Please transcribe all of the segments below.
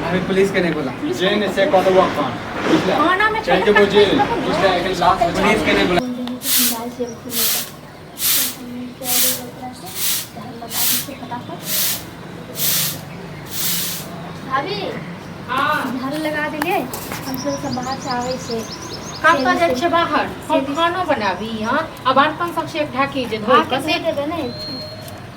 भाभी पुलिस के नहीं बोला जे ने से कऽ देबो अखन बुझले थाना में चलि जेबो जेल बुझले एखन लाश पुलिस के नहीं बोला जाय छियै घूमे लए ओकरासँ झाड़ू लगा दै छियै फटाफट। भाभी, हाँ। झाड़ू लगा देलियै। हम सब सब बाहर से आबै छियै। कतऽ जाइ छियै बाहर? हम खानो बनाबी। हँ, आ बर्तन सब छै एक ढाकी जे धोइ अहाँके कऽ से धो देबै ने?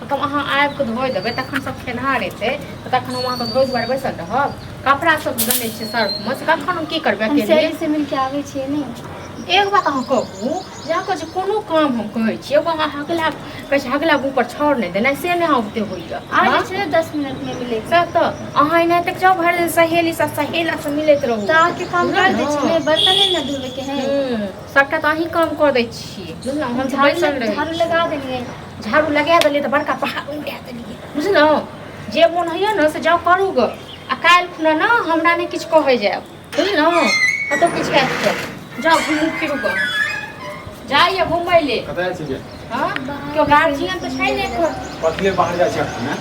तब अहाँ आबि कऽ धोइ देबै, तखन सब खेनहार एतै तऽ तखन हम अहाँके धोइ दुआरे बैसल रहब? कपड़ा सब देने छियै सर्फमे, से कखन हम की करबै हम अकेले? सहेली से मिलके आबै छियै ने। एक बात अहाँ कहू जे अहाँके जे कोनो काम हम कहै छियै, एगो अहाँ हगला कहै छै, हगला मुँह पर छाउर नहि देनाइ, से नहि अहाँ ओते होइए। आ जाइ छियै 10 मिनटमे मिलै। सएह तऽ अहाँ एनाहिते जाउ, भरि दिन सहेली सब सहेला से मिलैत रहू। तऽ अहाँके काम कर दै छियै, बर्तन नहि ने धोबैके है। सभटा तऽ अहीं काम कऽ दै छियै, बुझलहुँ? हम तऽ झाड़ू बैसल रहै। झाड़ू लगा देलियै। झाड़ू लगा देलियै तऽ बड़का पहाड़ उड़ा देलियै, बुझलहुँ? जे मोन होइए ने से जाउ करू गऽ। आ काल्हि खुना ने हमरा नहि किछु कहै जायब, बुझलहुँ? कतहु किछु हैत तऽ जाउ घुमू फिरू गऽ। जाइए घुमै ले। कतऽ जाइ छियै? हँ, केओ गार्जियन तऽ छै ने एखन। कथी ले बाहर जाइ छै अखन, हैं?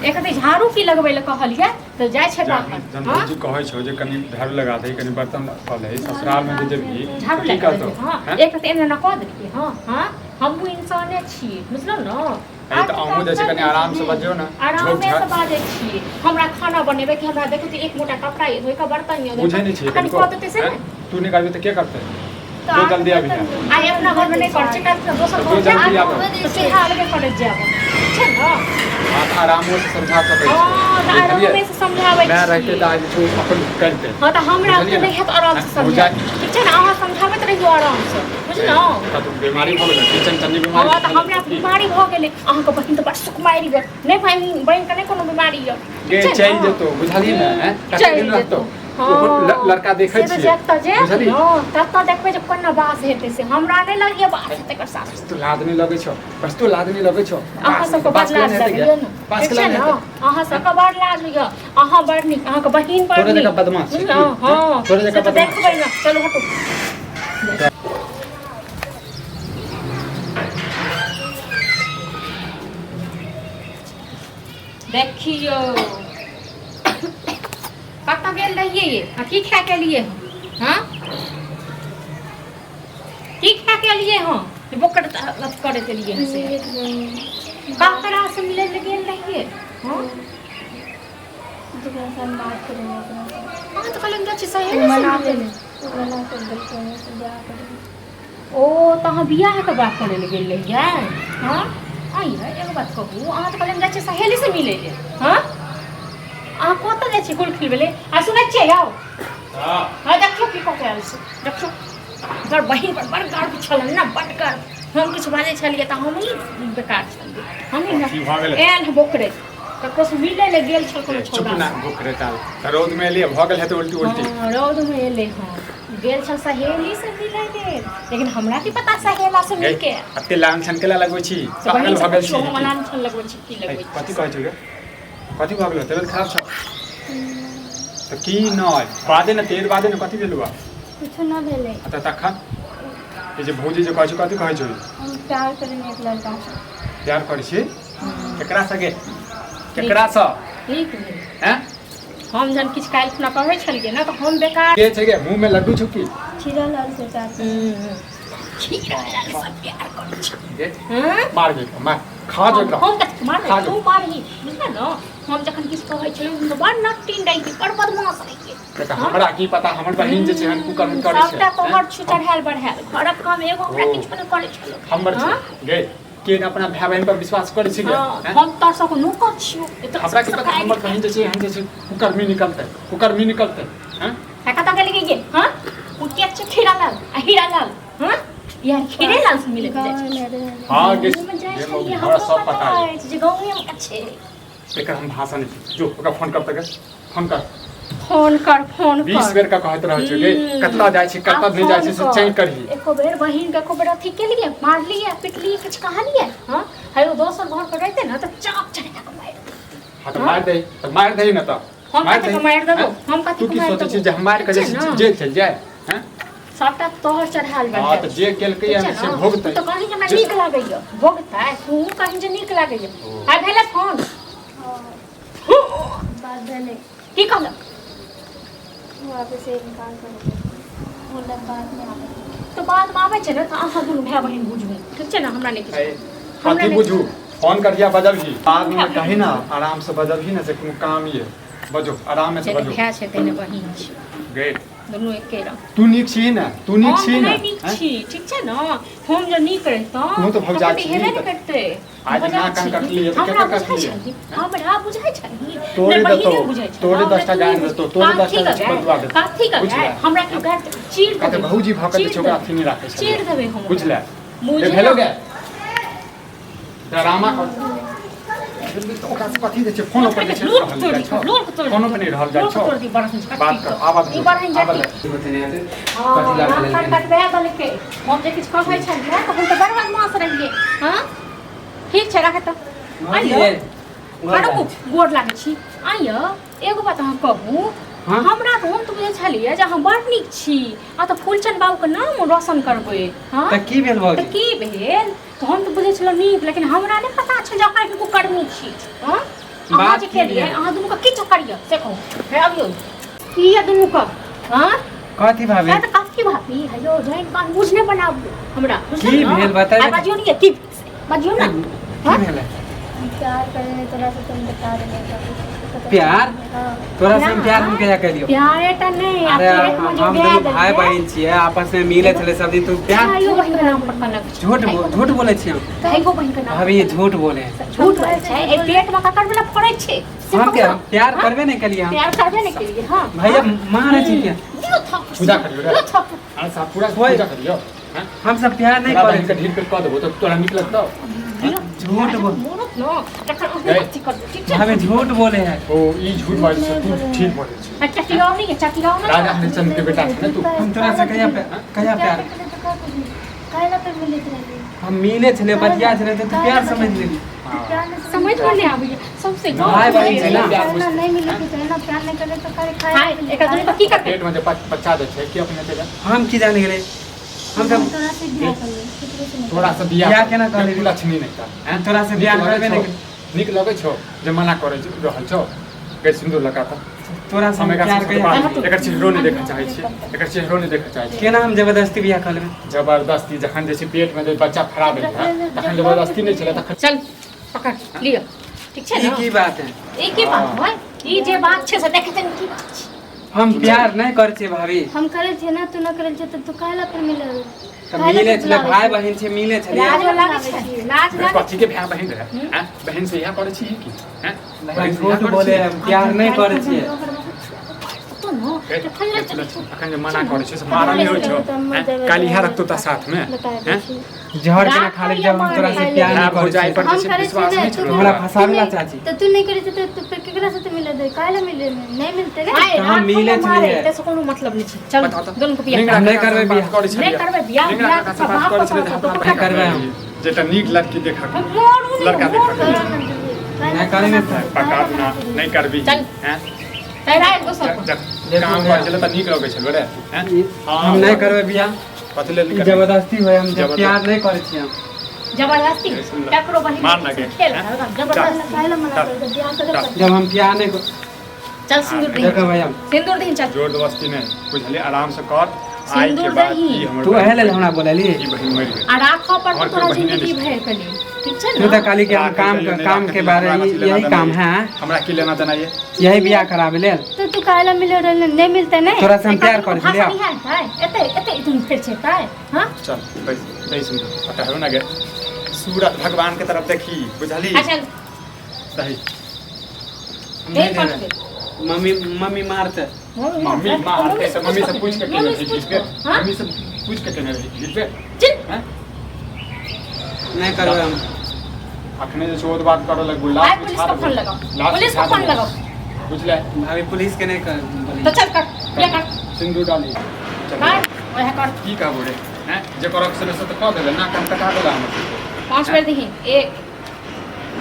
एक झाड़ू की लगबै लए कहलियै तऽ जाइ छै बाहर। जहन हँ? भौजी कहै छौ जे कनि झाड़ू लगा दही, कनि बर्तन कऽ लही, ससुरालमे जे जेबही झाड़ू की लगा करतौ? देलियै, हँ। हैं? एक तऽ एना एना कऽ देलियै। हँ हँ, हमहूँ इंसाने छियै, बुझलहुँ ने? अरे तऽ अहूँ जे छै कनि आरामसँ बजियौ ने। झोक आरामे झाक से बाजै छियै। हमरा खाना बनेबै कि हमरा देखै छियै एक मोटा कपड़ा ये धोइ कऽ, बर्तन ये धोइ बुझै नहि छियै? कनि कनिको कऽ देतै से हैं? ने। तू नहि करबी तऽ के करतै? तऽ जो जल्दी अहाँके आबि बर्तन जा। आइ अपना घरमे नहि करै छै, काल्हि दोसर जो घर जल्दी जायब आबो। तऽ चूल्हा अलगे करैत जायब, छै ने? हँ, तऽ आरामो से समझा सकै हँ, छियै। तऽ बुझलियै? आरामे से समझाबै माय रहितै छियै। तऽ आइ जे छै ओ अपन करितै। हँ, तऽ हमरा बुझलियै ओते ने? नहि हैत आरामसँ हैं? समझायब। भौजाइ- ठीक छै ने? अहाँ समझाबैत रहियौ आरामसँ, बुझलहुँ? तऽ बीमारी भऽ गेलै, किचन चन्नी बीमारी। हँ, तऽ हमरा तऽ बीमारी भऽ गेलै। अहाँके बहिन तऽ बड़ सुकुमारि यऽ। नहि, बहिन बहिनके नहि कोनो बीमारी यऽ। गे ठीक छै चलि ने? जेतौ, बुझलियै ने? हैं? कते चलि दिन रहतौ? जेतौ। हँ। ओहो लड़का देखै से तऽ छियै। जतऽ जायब बुझलियै? ने ततऽ देखबै जे कोना बास हेतै, से हमरा नहि लगैए बास हेतै एकर सासु। बस तू लाद नहि लगै छौ, बस तू लाद नहि लगै छौ। अहाँ सबके बड़ बास लाज केना हेतै लगैए गे? ने? बास ठीक केना छै ने? हेतै? अहाँ सबके बड़ लाज होइए। अहाँ बड़ नीक, अहाँके बहिन बड़ तोरे नीक। जकाँ बदमाश छै की? बुझलहुँ? हँ। तोरे से जकाँ तऽ बदमाश। देखबै ने। चलू, हटू। देखियौ, कतऽ गेल रहियै ये? आ की खाय के एलियै हँ? हँ, की खा के एलियै हँ जे बोकर अथी करैत एलियै हँ? से ककरा से मिलै लए गेल रहियै? हँ, जेकरा से हम बात करै ओकरा से। अहाँ तऽ कहलियै जाइ छी सहेली से मना मिलै कर लए। मना कर देलकै हमरा से बियाह करै। ओ तऽ अहाँ बियाहके बात करै लए गेल रहियै? हँ। आइयै, एगो बात कहू, अहाँ तऽ कहलियै हम जाइ छियै सहेली से मिलै लए। हँ, अहाँ कतऽ जाइ छियै कुल खिलबै लए? आ सुनै छियै यौ? हँ। हँ, देखियौ की कऽ के आयल छै। देखियौ, बड़ बहिन पर बड़ गर्व छलनि ने, बड़ गर्व। हम किछु बाजै छलियै तऽ हमही बेकार छलियै, हमही की भऽ गेलै? आयल हँ बोकरे, ककरोसँ मिलै लए गेल छल कोनो चुप छौड़ा ना से। भूख रे ताल तऽ रौदमे एलियै, भऽ गेल हेतै उल्टी उल्टी। हँ, रौदमे एलै हँ, गेल छल सहेली से मिलै लेल, लेकिन हमरा की पता सहेला से गे, मिलके। एते लांछन केला लगबै छी? से पागल बहिन से भऽ गेल पुछियौ, छी हम की? लांछन लगबै छी की ऐ, लगबै छी? कथी कहै छौ गे? कथी भऽ गेलौ? तबियत खराब छौ तऽ की? नहि बादे ने, तेज बादे ने, कथी भेलौ? कुछो न भेलै। आ तऽ तखन ई जे भौजी जे कहै छौ, कथी कहै छौ ई? हम प्यार करै एक लड़का से। प्यार करै छी? केकरा सँ गे, केकरा सँ? नीक भेल। हैं? हम जहन किछु काल्हि खुना कहै छलियै ने तऽ हम बेकार के छै गे? मुँह में लड्डू छौ की? खीरा लाल से प्यार करै। खीरा लाल से प्यार करै छी? गे हँ? मार गे, मार खा जो एकरा। हम कथी मार? खा जो। तू मारही, बुझल ने? हम जखन किछु कहै छलियै तऽ बड़ नट्टिन रहियै, बड़ बदमाश रहियै। तऽ हमरा की पता हमर बहिन जे छै हन कुकर्म करै छै। सबटा तोहर छु चढ़ायल बढ़ायल, घरक काम एगो हमरा ओ। किछु नहि करै छलौ। हमर हँ? छै गे? के ने अपना भाय बहिन पर विश्वास करै छै गे? हँ, हैं? हम तोहर सबके नौकर छियौ। एतऽ हमरा की पता सब हमर बहिन जे छै हन जे छै कुकर्मी निकलतै, कुकर्मी निकलतै। हैं? कतऽ गेली गे? हँ, ओ के छै खीरा लाल आ हीरा लाल? हँ यार, खीरे लाल से मिले जाइ छै। गाँवमे रहै। हँ गे, गाँवमे जाइ गे छलियै, मौगी, हमरो हमरा सब पता है। अछि जे गाँवेमे छै। एकर हम भाषा नहि छी। जो ओकरा फोन कर तक, फोन कर। फोन कर, फोन कर। 20 बेर का कहैत रहै छै गे। कतऽ जाइ छी, कतऽ नहि जाइ छी, से चेक करही। एको बेर बहिन के एको बेर अथी केलियै, मारलियै, पिटलियै, किछु कहलियै? हँ, है, ओ दोसर घर पर रहितै ने तऽ चाप चढ़ा कऽ मारि दैतै। हाँ तऽ मारि दही, तऽ मारि दही ने तऽ। हम मारि कथी के दही। मारि देबौ? हैं? हम कथी तू के की मारि सोचै छी देबौ? जे हम मारि कऽ ठीक छै ने? जेल चलि जाय? हैं? सबटा तोहर चढ़ायल हाँ बढ़ायल। तऽ जे केलकै ठीक छै से ने? भोगतै। तू तऽ कहीं जे हमरा नीक लागैया भोगतै। तू कहीं जे नीक लागैया। आइ भेलै फोन? बात बात भेलै। की कहलक? वापस इनकार कर देलकै, बोललक बादमे आबै। तऽ बादमे आबै छै ने तऽ अहाँ दुनू भाय बहिन बुझबै, ठीक छै ने? हमरा नहि किछु, हमरा कथी नहि। बुझू? फोन करिया बजबही बादमे, कही ना आराम से बजबही ने, से कोनो काम ये बजो आराम से जे बजो। भाय छै तेने बहिन छै। गे दुनू एके रंग। तू नीक छी ने? तू नीक हम छी तऽ ने? नहि नीक हैं? छी, ठीक छै ने? हम जे नीक रहितहुँ तू तऽ भौजाइ तऽ छी, हेबे नहि तऽ करतै। आज भौजाइ नाक कान छी। कटलियै तऽ हमरा केकर बुझाइ कटलियै? छही, हमरा बुझाइ छही। तोरे नहि, देतौ, बहिने बुझाइ छौ। तोरे हमरा 10 टा तू गारि बुझ- देतौ, तोरे काथी 10 टा के गारि? बदुआ देतौ। काथी के बुझले? गारि? हमरा केओ गारि देतै? चीर कहते देबै। भौजी भऽ के जे चीर छै ओकरा देबै। अथी नहि राखै छै। चीर देबै हम ओकरा। बुझले? बुझले? भेलो गे डरामा कर तऽ ओकरा से कथी दै छै? फोन पर जे छै लोर रहल तोड़ जाइ दी, छौ। लोर तोड़ दी। फोनो पर नहि रहल जाइ लोर छौ। तोड़ दी, बड़हन झट्टी बात कर, आब ई बड़हन आब झट्टी। बतेने हेतै हाँ, कथी ला नाक भेलै? कान कटबा देलकै। हम जे किछु कहै छलियै तऽ हम तऽ बड़ बदमाश रहियै। हाँ, ठीक छै, राखै तऽ। आइयो आरो गोर लागै छी। आइयो एगो बात अहाँ कहू। हाँ? हमरा तऽ हम तऽ बुझै छलियै जे अहाँ बड़ नीक छी आ तऽ फूलचंद बाबूके नाम रोशन करबै। हाँ, तऽ की भेल तऽ भौजी? की भेल? तऽ हम तऽ बुझै छलहुँ नीक, लेकिन हमरा नहि पता छल जे अहाँ एहन कुकर्मी छी। हाँ, अहाँ बात जे की केलियै भेल? अहाँ दुनूके की चक्कर यऽ से कहू। हे अबियौ, की यऽ दुनूके? हाँ, कथी भाभी? तऽ कथी भाभी? हेयौ, जानि कान बुझने बनाबू हमरा, बुझलियै की ने? भेल बताबे? आ बाजियौ ने, की बाजियौ ने? की हाँ? भेलै? प्यार करे तोरा से, तुम बता देने का। प्यार? हाँ। तोरा से हम प्यार हम कहिया केलियौ? प्यारे टा नहि, आ अरे पेट मे जे हम दए दुनू भाय देलियै। बहिन छियै, आपस में मिले छलै सब दिन। तू प्यार भाइयो बहिन के नाम पर कलंक छै। झूठ झूठ बोलै छियै हम? भाइयो बहिन के नाम भाभी, झूठ बोले हैं। झूठ बोलै छै। एहि पेट मे ककर वाला फड़ै छै से हम कहू क्या ने। प्यार हाँ? करबे नहीं केलियै हम। प्यार करबे नहि केलियै? हाँ। भैया मारै छी क्या? दियौ थप्पड़। पूजा करियौ रे। दियौ थप्पड़। अरे साहब, पूरा कोई- पूजा करियौ, हैं? हम सब प्यार नहीं तोरा करै बहिन के ढील पे कऽ देबो तऽ तोरा नीक लगतौ? दियौ। झूठ बोल। मोरत न तखन अहूँ गई। अथी करबै, ठीक छै? भाभी झूठ बोले है। ओ ई झूठ बाजै छै, तू ठीक बोलै छी। आ चटियाओ नहि, चटियाओ नहि। राजा हरिश्चंद्र के बेटा छै ने तू? हम तोरा से कहिया कहिया प्यार? काहे पे मिलैत रहियै? हम मिले छलै, बतिया छलै, तऽ तू प्यार समझ लेली। प्यार नहीं। समझ मे नहि आबैया सबसे भाय बहिन छै ने। प्यार बुझतै। नहीं मिले के चाही ना, प्यार नहीं करे तो खाली खाए। हाय, एकरा दुनू के की करबै? पेट में जे बच्चा दै छै कि अपने चलि हम की जाने गेलै? हम सब तोरा से बियाह करबै, केकरो से नहीं। तोरा से बियाह बियाह केना कऽ लेबही? बिल्कुल लक्ष्मी नहि तऽ, हैं? तोरा से नीक बियाह लगै करबे छौ? नहि केलियै। नीक लगै छौ जे मना करै रहल छौ? गै सिन्दूर लगा तऽ तोरा से हम हम एकरा प्यार सबसँ कहिया बात एकर चेहरो नहि देखऽ चाहै छियै, एकर चेहरो नहि देखऽ चाहै छियै। केना हम जबरदस्ती बियाह कऽ लेबै? जबरदस्ती जखन जे छै पेट में जे बच्चा फड़ा देल है तखन जबरदस्ती नहि छलै तखन? चल पकड़ लिअ, ठीक छै ई ने? की बात है? ई की बात है? ई जे बात छै से देखै छै ने की बात छै। हम प्यार नहीं करै छियै भाभी। हम करै छियै ना, तू ना करै छै तऽ तू काहे ला फिर मिले? तऽ मिले छलै, भाय बहिन छै, मिले छलै। लाज लागै छै, लाज लागै। कथी के भाय बहिन रहे? हैं? बहिन से इएह करै छी की? हैं? भाई बहिन से इएह झूठ करै बोले छी? हम प्यार नहीं करै छियै। तो न तखन ले चलै छी। अखन जे मना करै छै से मारल नहि होइ छौ, हैं? काल्हि इएह रखतौ तऽ साथमे, बता दै हैं? छी। जहर केना खा लेब जब हम तोरा से प्यार भाय नहीं करै भौजाइ छियै? पर जे हम छै करै विश्वास छियै नहि ने, छौ तू हमरा तोरा। फसाबै ला चाची। तऽ तू नहि करै छै तऽ तू फिर केकरा साथे मिले दे? काहे ला मिले? नहीं मिलते रे। हाय, तऽ हम राखो मिले या मारे, छलियै। ताहिसँ कोनो मतलब नहि छै। चल बताउ तऽ। दुनू के बियाह निंगरा हम नहि काका से करबै बात बियाह। करै छलियै। नहि करबै बियाह, निंगरा बियाह काका से तऽ बात बाप करै छलियै के तऽ अपना करतौ, बहिन करबै हम। जेटा नीक लड़की देखक, हम मरू नहि, लड़का मरू देखक। नहि। नहि करबै तऽ पका ना नहि करबी, चल। हैं? तैरा एक दोसर पर। जब काम करै छलै तऽ नीक लगै छलै रे, हैं? हम नहीं करबै बियाह। कथी लेल ई नहि करबी? जबरदस्ती होय, हम जब जबरदस्ती। प्यार नहीं करै छियै हम। जबरदस्ती ककरो बहिन मार लगे, खेल हैं? जबरदस्ती। काहे ला मना कर दे बियाह करे पड़तै। जब हम प्यार नहीं चल सिंदूर दही। देखो भैया। सिंदूर दही, चल। जोर जबरदस्ती नहि बुझलियै, आराम से कर। आइ के सिन्दूर बाद दही। ई हमर तू बहिन एहे लेल हमरा बोलेली? ई बहिन मरि गेल। आ राखऽ पर और तोरा कोई बहिने जिंदगी नहि भरि के लिए, ठीक छै तू ने? तऽ कहली कि हम राखै काम के लेल नहि काम राखै के के बारे लेल, हमरा कथी लेना यही देना काम ये? है। हमरा की लेना देना ये? यही बियाह कराबे लेल। तऽ तू काहे ला मिले रहले? नहीं मिलते नहीं। तोरा से हम प्यार करै भाषा छलियै। नहीं है एते एते इतनी फेर छै ताय। हां, चल बैस, बैस पता ना गे, सूरत भगवान के तरफ देखी, बुझली? अच्छा। सही। हम नहीं नहीं देबै। पड़ते। मम्मी मम्मी मारते। मम्मी मारते से मम्मी से पूछ के केने मम्मी रही से पूछ पे? के, हाँ? मम्मी से पूछ के केने रही गीत पे? चल। हैं? नहीं करबै हम। अखने जे छै ओ बात करऽ लगबू आइ लाश पुलिस बिछा के फोन देबो। लगाओ। लाश पुलिस बिछा के फोन देबो। लगाओ। बुझले? भाभी, पुलिस के नहीं कर तो चल कर ये कर। सिंदूर डाली, चल। कर ओहे कर। की कहबो रे, हैं? जे करक से से तऽ कऽ देले ना, कान कटा देला हमर सबके। 5 बेर दही, एक।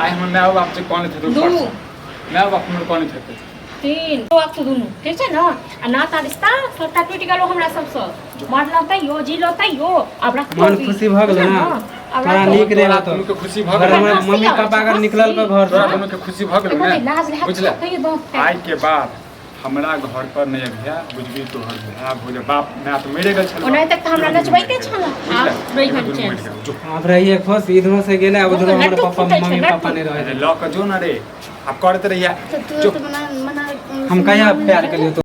आइ हमर माय बाप जे कनैत हेतौ दू। ऊपर से। माय बाप हमर कनैत हेतै। छथिन तो आप दुनू ठीक छै ने आ नाता रिश्ता सबटा टूटि गेलो हमरा सबसँ मरलहुँ तैयो जीलहुँ तैयो आब रखतो मन भी। खुशी भऽ गेलो बुझल ने? आब तोरा रखतो। नीक तोरा रहल तो दुनू के खुशी भऽ घर गेलौ में हँसी मम्मी आबै पापा छै, अगर निकलल हँसी। के घर तोरा से दुनू के खुशी भऽ गेलौ देखो ने ने, लाज लहक बुझले कहियो दौड़ आइ के बाद हमरा घर पर नहि अबिहे बुझबी तोहर भाय भौज बाप माय तऽ मरि गेल छल ओनाहि तक तऽ हमरा नचबैते छल आब रहि गेल चैन से। आब रहिए खुश इधरो से गेले आब उधरो हमर लट्टू पापा फूटै छै, मम्मी लट्टू। पापा नहीं रहे लऽ कऽ जो ने रे आब करैत रहिया तो जो तू तो मना मना हम कहिया प्यार करियो तो।